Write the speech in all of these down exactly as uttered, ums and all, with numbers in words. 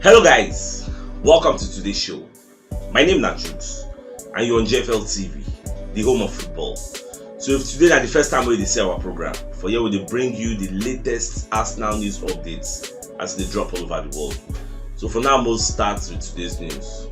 Hello guys, welcome to today's show. My name na Chuks and you're on G F L T V, the home of football. So if today na the first time wey you dey see our program, for here we dey bring you the latest Arsenal news updates as they drop all over the world. So for now, we'll start with today's news.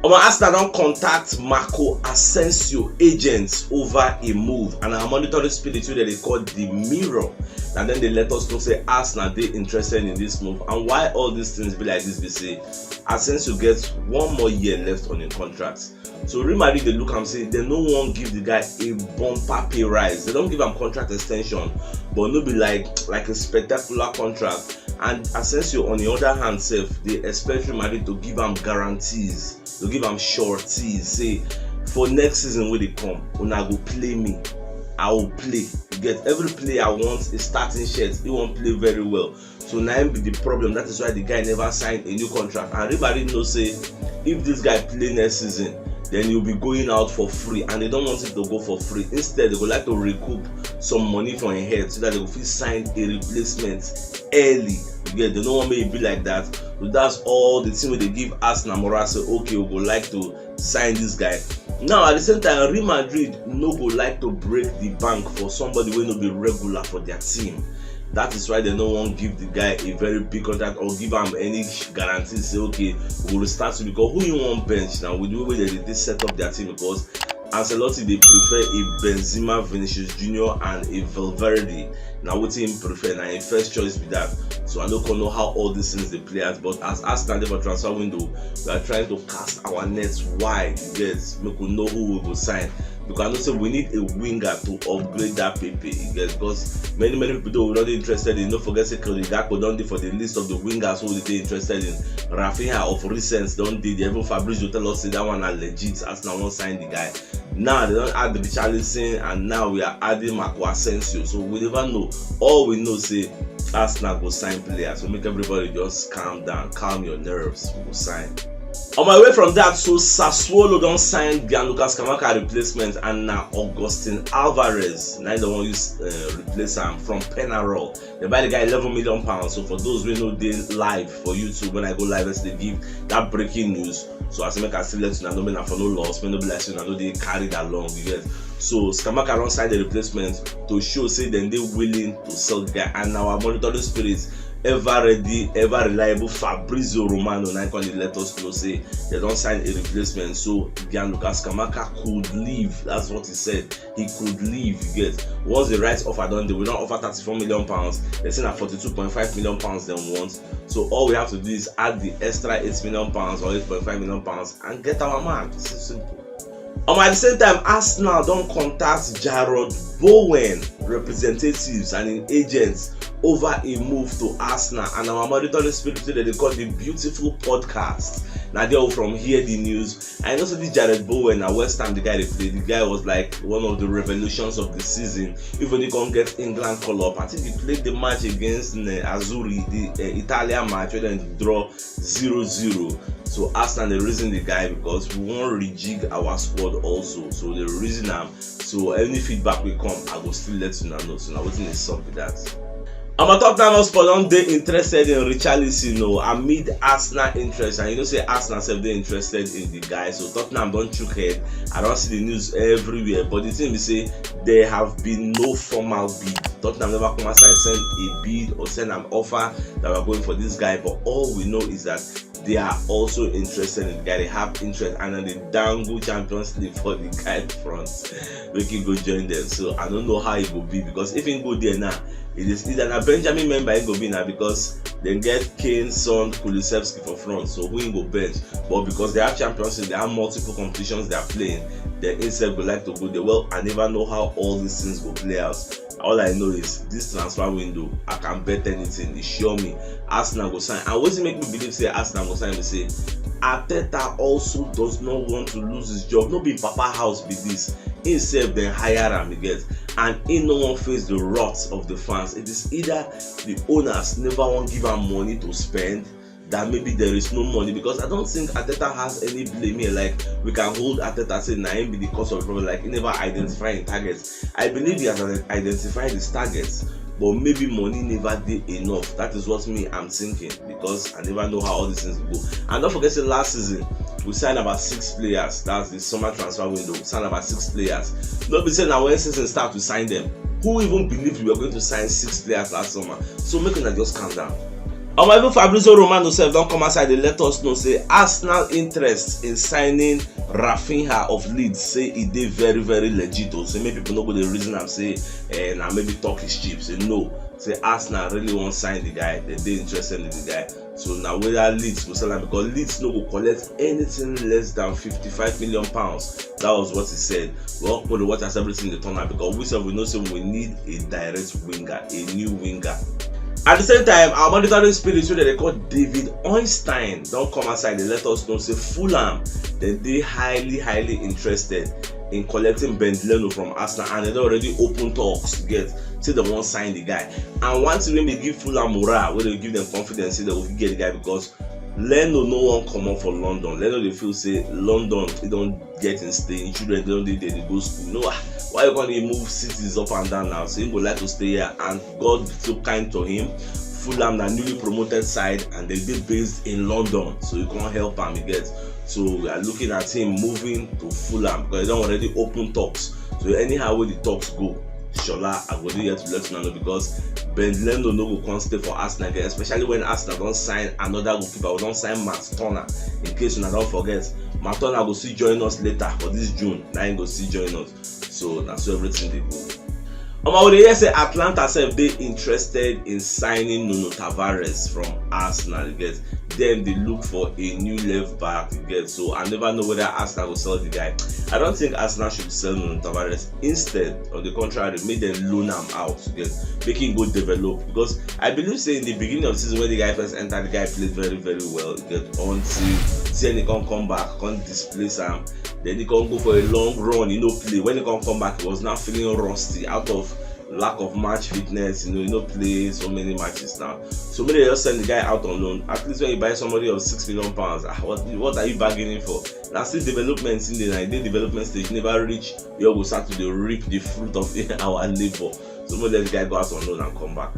Omo, Arsenal don contact Marco Asensio agents over a move, and our monitoring spirit wey dem dey call the Mirror, and then they let us know say Arsenal dey interested in this move. And why all these things be like this be say Asensio gets one more year left on im contract. So Real Madrid dey look am say dem no wan give the guy a bumper pay rise. Dem don give am contract extension, but no be like like a spectacular contract. And Asensio, on the other hand, sef dey expect Real Madrid to give am guarantees, to give am sureties say for next season wey dey come, una go play me, I will play. You get, every player wants a starting shirt, he wan play very well. So na im be the problem. That is why the guy never signed a new contract. And Real Madrid know say if this guy play next season, then he'll be going out for free, and they don't want him to go for free. Instead, they go like to recoup some money from him head so that they go fit sign a replacement early. You get, they no wan make e be like that. So that's all the thing wey dey give Arsenal morale say, okay, we go like to sign this guy. Now, at the same time, Real Madrid no go like to break the bank for somebody wey no be regular for their team. That is why they no wan give the guy a very big contract or give am any guarantee say, okay, we will start to, because who you wan bench now with the way wey dem dey set up their team? Because Ancelotti dey prefer a Benzema, Vinicius Junior and a Valverde. Na wetin im prefer, na im first choice be that. So I no come know how all these things dey play out, but as Arsenal dey for transfer window, we are trying to cast our nets wide, you get, make we know who we go sign. Because I know say we need a winger to upgrade that Pepe, you get, because many, many people don dey interested in. No forget say Cody Gakpo don dey for the list of the wingers who dey interested in. Rafinha of recent don dey there. Even Fabrizio tell us say that one na legit. Arsenal wan sign the guy. Now they don add Richarlison, and now we are adding Marco Asensio. So we never know. All we know say Arsenal go sign players. So make everybody just calm down, calm your nerves. We go sign. On my way from that, so Sassuolo don sign Gianluca Scamacca replacement, and na Augustin Alvarez na dem wan use uh, replace am from Penarol. They buy the guy eleven million pounds. So for those wey no dey live for YouTube, when I go live, I still give that breaking news. So I say make I still let una know, make una for no loss, make no be like say una no dey carried along, you get. So Scamacca don sign the replacement to show say dem dey willing to sell the guy, and our monitoring spirit, ever ready, ever reliable Fabrizio Romano na come dey let us know say they don sign a replacement. So Gianluca Scamacca could leave. That's what he said. He could leave. You get, once the right offer don dey, we don offer thirty-four million pounds. They say na forty-two point five million pounds dem want. So all we have to do is add the extra eight million pounds or eight point five million pounds and get our man. It's so simple. Um, at the same time, Arsenal don contact Jarrod Bowen representatives and im agents over a move to Arsenal, and our monitoring spirit wey dem dey call the Beautiful Podcast. Na there we from hear the news. I know say this Jarrod Bowen, na West Ham the guy dey play. The guy was like one of the revelations of the season. Even he come get England call up. I think he played the match against uh, Azzurri, the uh, Italian match, where dem draw zero zero. So Arsenal dey reason the guy because we wan rejig our squad also. So they reason am. So any feedback wey come, I go still let una know. So na wetin dey sup be that. Omo, Tottenham Hotspur don dey interested in Richarlison o, amid Arsenal interest, and you know say Arsenal sef dey interested in the guy. So Tottenham don chook head. I don see the news everywhere, but the thing be say there have been no formal bid. Tottenham never come outside send a bid or send an offer that we are going for this guy. But all we know is that they are also interested in the guy. They have interest, and then they dangle Champions League for the guy front. Make him go join them. So I don't know how it will be, because if he go there now, it is either na Benjamin member he go be now, because dem get Kane, Son, Kulusevski for front. So who he go bench? But because they have Champions League, they have multiple competitions they are playing. Then himself go like to go there. Well, I never know how all these things go play out. All I know is this transfer window, I can bet anything. E sure me, Arsenal go sign. And wetin make me believe say Arsenal go sign be say Arteta also does not want to lose his job. No be papa house be this. Himself dem hire am, you get, and he no wan face the wrath of the fans. It is either the owners never wan give am money to spend, that maybe there is no money, because I don't think Arteta has any blame here. Like, we can hold Arteta say na him be the cause of the problem. Like, he never identify him targets. I believe he has identified his targets, but maybe money never dey enough. That is what me I'm thinking, because I never know how all these things go. And don't forget say last season we signed about six players. That's the summer transfer window. We signed about six players. No be say na when season start we sign them. Who even believed we were going to sign six players last summer? So make una just calm down. Omo, even Fabrizio Romano sef don come outside dey let us know say Arsenal interest in signing Rafinha of Leeds, say e dey very very legit o. Say make people no go dey reason am say eh, na maybe talk is cheap. Say no, say Arsenal really wan sign the guy, dem dey interested in the guy. So na whether Leeds go sell am, because Leeds no go collect anything less than fifty-five million pounds. That was what he said. Well, Polo, what has everything dey turn out, because we sef we know say we need a direct winger, a new winger. At the same time, our monitoring spirit wey dem dey call David Ornstein don come outside dey let us know say Fulham dem dey highly highly interested in collecting Ben Leno from Arsenal, and dem don already open talks, you get, say dem wan sign the guy. And one thing wey dey give Fulham morale, wey dey give dem confidence say dem go fit get the guy, because Leno no wan comot for London. Leno dey feel say London e don get im stay, im children don dey there, dey go school. No, ah, why you gonna move cities up and down now? So he go like to stay here, and God be so kind to him. Fulham na newly promoted side and dem dey based in London, so you can't help am, you get. So we are looking at him moving to Fulham because he don already open talks. So anyhow wey the talks go, Shola, I go dey here to let una know, because Ben Leno no go come stay for Arsenal again, especially when Arsenal don sign another goalkeeper. We don sign Matt Turner. In case una don forget, Matt Turner go still join us later for this June. Na him go still join us. So na so everything dey go. Omo, we dey hear say Atalanta sef dey interested in signing Nuno Tavares from Arsenal. You get, dem dey look for a new left back. You get, so I never know whether Arsenal go sell the guy. I don't think Arsenal should sell Nuno Tavares. Instead, on the contrary, make dem loan am out. You get, make him go develop, because I believe say in the beginning of the season when the guy first entered, the guy played very very well. You get, until Tierney come come back, come displace am. Then he come go for a long run, he no play. When he come come back, he was now feeling rusty out of lack of match fitness. You know, he no play so many matches now. So maybe they just send the guy out on loan. At least when you buy somebody of six million pounds, ah, what what are you bargaining for? Na still development in the na dey development stage, never reach. You go start to dey reap the fruit of our labour. So make let the guy go out on loan and come back.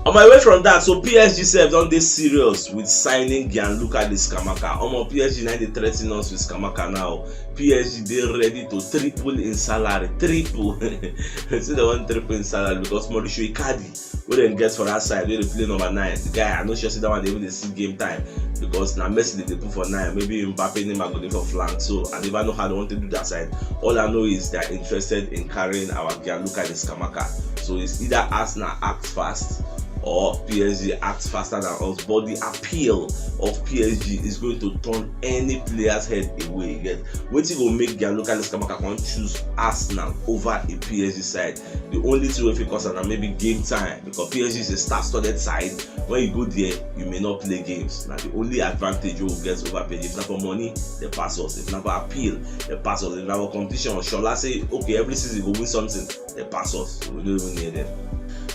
Omo, away from that, so P S G sef don dey serious with signing Gianluca di Scamacca. Omo, P S G na dey threaten us with Scamacca now. P S G dey ready to triple in salary, triple. Say dem wan triple in salary because Mauricio Icardi, wey dem get for that side, wey dey play number nine, the guy, I no sure say that one dey even dey see game time, because na Messi dem dey put for nine, maybe Mbappe, Neymar go dey for flank. So I never know how dem wan take do that side. All I know is they are interested in carrying our Gianluca di Scamacca. So it's either Arsenal act fast or P S G act faster than us. But the appeal of P S G is going to turn any player's head away. You get, wetin go make Gianluca di Scamacca come choose Arsenal over a P S G side? The only thing wey fit cause am na maybe game time, because P S G is a star-studded side. When you go there, you may not play games. Na the only advantage wey we get over P S G. If na for money, dem pass us. If na for appeal, dem pass us. If na for competition, Shola say, okay, every season go win something, dem pass us. So we no even near them.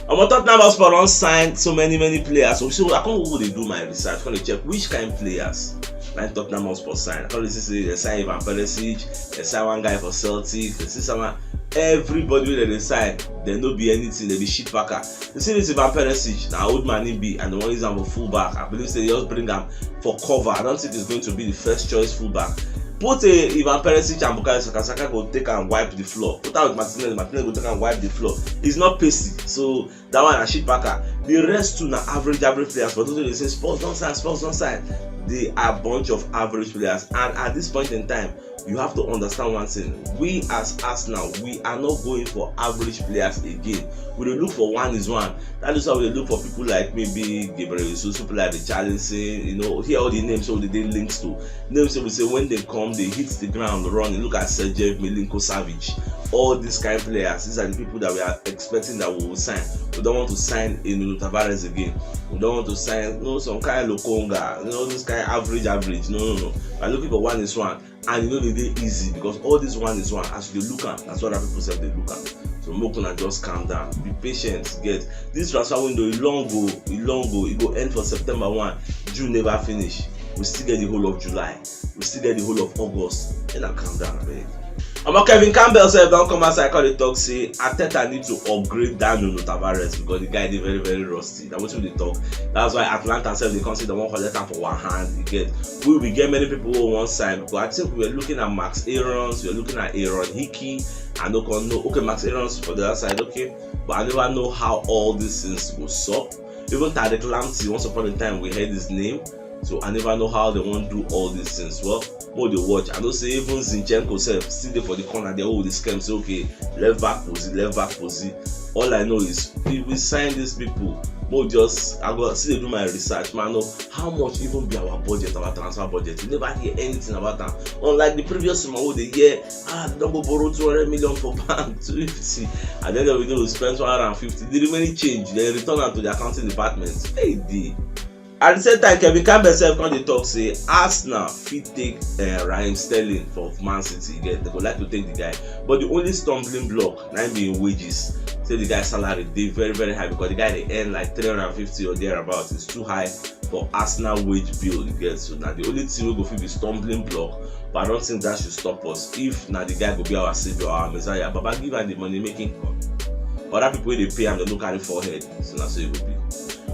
Omo, Tottenham Hotspur don sign so many many players. So, so I come go dey do my research, come dey check which kind players na Tottenham Hotspur sign. I come dey see say dem sign Ivan Perisic, dem sign one guy for Celtic, dem see someone. Everybody wey dem dey sign, dem no be anything, dem be shit packer. You see this Ivan Perisic, na old man he be, and dem wan use am for fullback. I believe say dem just bring am for cover. I don't think it's going to be the first choice fullback. Put a Ivan Perisic and Bukayo Saka. Saka go take and wipe the floor. Put am with Martinez, Martinez go take and wipe the floor. He's not pacey, so that one na shit packer. The rest two na average average players. But those wey dey say Spurs don sign, Spurs don sign, they are bunch of average players. And at this point in time, you have to understand one thing. We as Arsenal, we are not going for average players again. We dey look for one is one. That is why we dey look for people like maybe Gabriel Jesus, people like Richarlison, you know, hear all the names wey dem dey linked to. Names wey be say when dem come, dem hit the ground running. Look at Sergej Milinkovic-Savic. All these kind players, these are the people that we are expecting that we will sign. We don't want to sign a Nuno Tavares again. We don't want to sign, you know, some kind Lokonga, you know, this kind average, average. No, no, no. We're looking for one is one. And you know they dey easy, because all this one is one. As you dey look am, that's what other people sef dey look am. So make una just calm down, be patient. Get this transfer window, e long o, e long o. E go end for September one. June never finish. We still get the whole of July. We still get the whole of August. Then I calm down, abeg. Omo, Kevin Campbell sef don come outside come dey talk say Arteta need to upgrade that Nuno Tavares because the guy dey very, very rusty. Na wetin we dey talk. That's why Atalanta sef dey come say dem wan collect am for one hand. You get? We we get many people wey wan sign because I think we were looking at Max Aarons, we were looking at Aaron Hickey. I no come know. Okay, Max Aarons for the other side, okay, but I never know how all these things go sup. Even Tariq Lamptey, once upon a time we heard his name, so I never know how they wan do all these things. Well, more dey watch. I know say even Zinchenko sef still dey for the corner there, oh, the scam say, okay, left back posi, left back posi. All I know is if we sign these people, more just, I go still dey do my research, man. Know how much even be our budget, our transfer budget. We never hear anything about am. Unlike the previous one, wey dey hear, ah, dem go borrow two hundred million for bank, two fifty. At the end of the day, we spend two hundred and fifty. The remaining change, dem return am to the accounting department. Hey, dey. At the same time, Kevin Campbell sef come dey talk say Arsenal fit take uh, Raheem Sterling for Man City. Again, they go like to take the guy, but the only stumbling block na im be im wages. Say the guy salary dey very, very high because the guy dey earn like three hundred and fifty or thereabout. It's too high for Arsenal wage bill. You get? So na the only thing wey go fit be stumbling block, but I don't think that should stop us. If na the guy go be our savior, our messiah, Baba, give am the money, make him come. Other people wey dey pay am, dem no carry forehead. So na so e go be.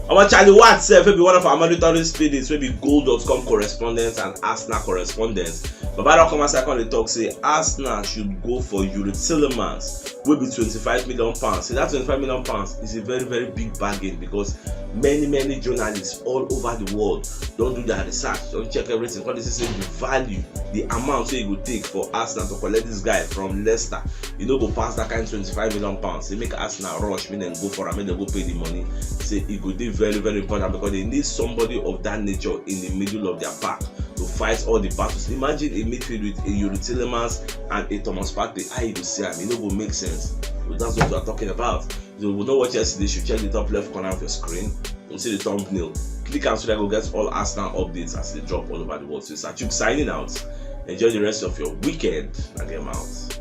Our Charlie Watts sef, wey be one of our monitoring spirits, wey be goal dot com correspondent and Arsenal correspondent, Baba don come outside come dey talk say Arsenal should go for Youri Tielemans, wey be twenty-five million pounds. Say that twenty-five million pounds is a very, very big bargain because many, many journalists all over the world don do their research, don check everything, come dey see say the value, the amount wey e go take for Arsenal to collect this guy from Leicester, e no go pass that kind twenty-five million pounds. Say make Arsenal rush, make dem go for am, make dem go pay the money. Say e go dey very, very important because they need somebody of that nature in the middle of their park to fight all the battles. Imagine a midfield with a Youri Tielemans and a Thomas Partey. How you go see am? E no go make sense. So that's what we are talking about. So we know what yesterday. You should check the top left corner of your screen. You see the thumbnail. Click am so that you go get all Arsenal updates as they drop all over the world. So it's Achuk signing out. Enjoy the rest of your weekend. And get out.